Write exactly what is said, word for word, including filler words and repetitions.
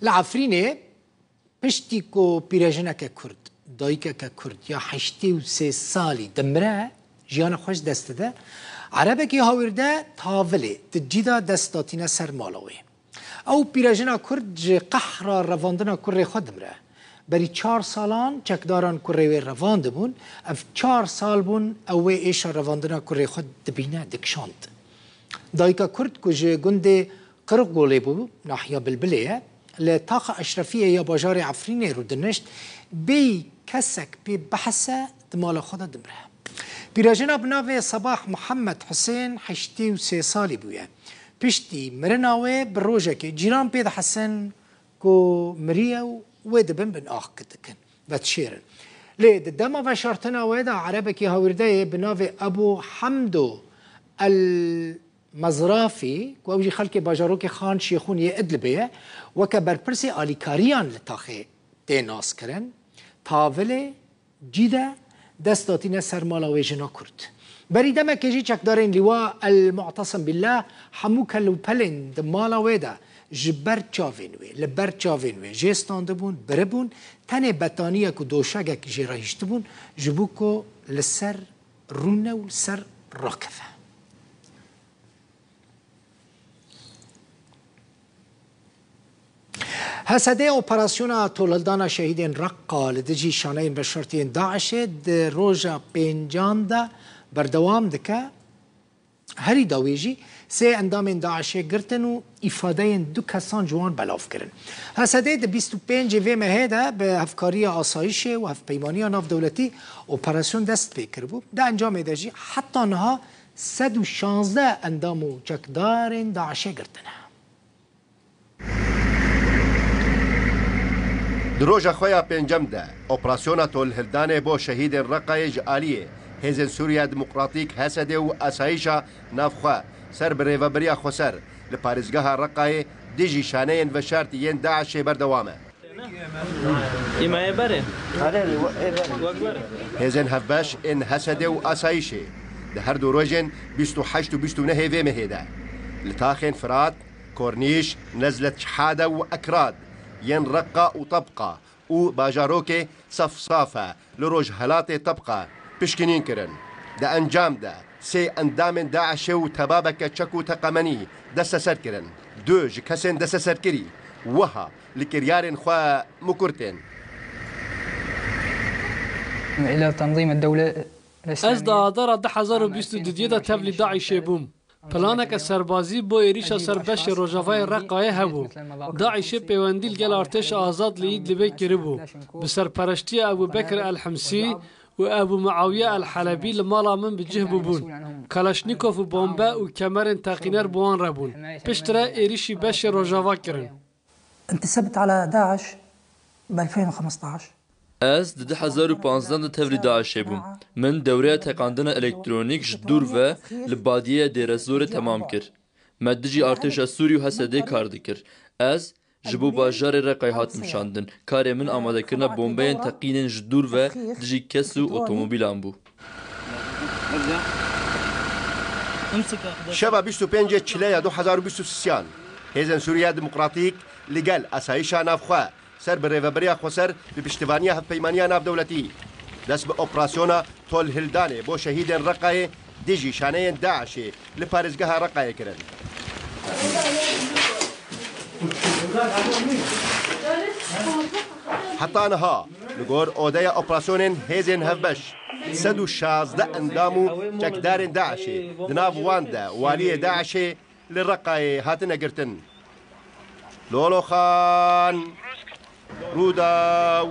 Li Efrînê piştî ku pîrejineke Kurd, dayikeke Kurd ya heştê û sê salî dimire, jiyana xwe ji dest dide, Erebekî hawîrde tavilê di cî de dest datîne ser mala wê. Ew pîrejina Kurd ji qehra revandina kurê xwe dimire. Berî çar salan çekdaran kurê wê revandibûn, ev çar sal bûn ew wê êşa revandina kurê xwe dibîne, dikişand. Dayika Kurd ku ji gundê Qirgolê bû, nahiya Bilbilê ye, li taxa Eşrefiyê ya bajarê Efrînê rûdinişt, bêyî kesek pê bihese di mala xwe de dimire. Pîrejina bi navê Sabah Muhammed Husên heştê û sê salî bûye. Piştî mirina wê bi rojekê cîran pê dihesin ku miriye û wê dibin bin ax dikin, vedişêrin. Lê di dema veşartina wê de Erebekî hawîrdeyê bi navê Ebû Hemdo El Mezrafî, ku ew jî xelkê bajarokê Xan Şêxûn yê Idlibê ye, weke berpirsê alîkariyan li taxê tê naskirin, tavilê cî de dest datîne ser mala wê jina Kurd. Berî demekê jî çekdarên Lîwa El Mu'tesim Billah hemû kel û pelên di mala wê de ji ber çavên wê, li ber çavên wê jê standibûn, biribûn, tenê betaniyek û doşegek jê re hiştibûn, ji bo ku li ser rûne û li ser rakeve. H S D operasyona tolhildana şehîdên Reqa li dijî şaneyên veşartiyên DAIŞê di roja pêncan de berdewam dike. Herî dawî jî sê endamên DAIŞê girtin û îfadeyên du kesan ji wan belav kirin. H S D di bîst û pêncê vê mehê de bi hevkariya asayişê û hevpeymaniya navdewletî operasyon dest pê kiribû. Di encamê de jî heta niha sed û şazdeh endam û çekdarên DAIŞê girtine. Di roja xwe ya pêncem de operasyona tolhildanê bo şehîdên Reqayê ji aliyê Hêzên Sûriya Demokratîk, H S D û asayişa navxwe ser bi rêvebiriya xweser li parêzgeha Reqayê dijî şaneyên veşartî yên DAIŞê berdewam e. Îmeyê berê. Hêzên hevbeş ên H S D û asayişê di her du rojên bîst û heşt û bîst û nehê vê mehê de li taxên Firat, Kornîş, Nezlet Şihade û Ekrad yên Reqa û Tebqa û bajarokê Sefsafe li rojhelatê Tebqa pişkinîn kirin. Di encam de sê endamên DAIŞê û tebabeke çek û teqemenî desteser kirin. Du ji kesên desteserkirî wiha li kiryarên xwe mikur tên. Ez di Adara du hezar û bîst û duyê de tevlî DAIŞê bûm. Planeke serbazî bo êrîşa ser beşê rojavayê Reqayê hebû. DAIŞê pêwendî li gel artêşa azad li Îdlibê kiribû. Bi serpereştiya Ebû Bekir El Himsî û Ebû Muawiye El Helebî li mala min bi cih bûbûn. Kalaşnîkov û bombe û kemerên teqîner bi wan re bûn. Piştre êrîşî beşê rojava kirin. انتسبت على داعش ب ألفين وخمسطعش. Ez di du hezar û panzdeh de tevlî DAIŞê bûm. Min dewreya teqandina elektronîk ji dûr ve li badiyeya Dêrezorê temam kir. Me dijî artêşa Sûrî û H S D'ê kar dikir. Ez ji bo bajarê Reqayê hatim şandin. Karê min amadekirina bombeyên teqînên ji dûr ve dijî kes û otomobîlan bû. Şeva bîst û pêncê Çileya du hezar û bîst û sisiyan, Hêzên Sûriya Demokratîk li gel asayişa navxwe ser bi Rêveberiya Xweser bi piştevaniya Hevpeymaniya Navdewletî dest bi operasyona tolhildanê bo şehîdên Reqayê dijî şaneyên DAIŞê li parêzgeha Reqayê kirin. Heta niha, li gor odeya operasyonên hêzên hevbeş, sed û şazdeh endam û çekdarên DAIŞê, di nav wan de waliyê DAIŞê li Reqayê hatine girtin. Loloxan, Rûdaw,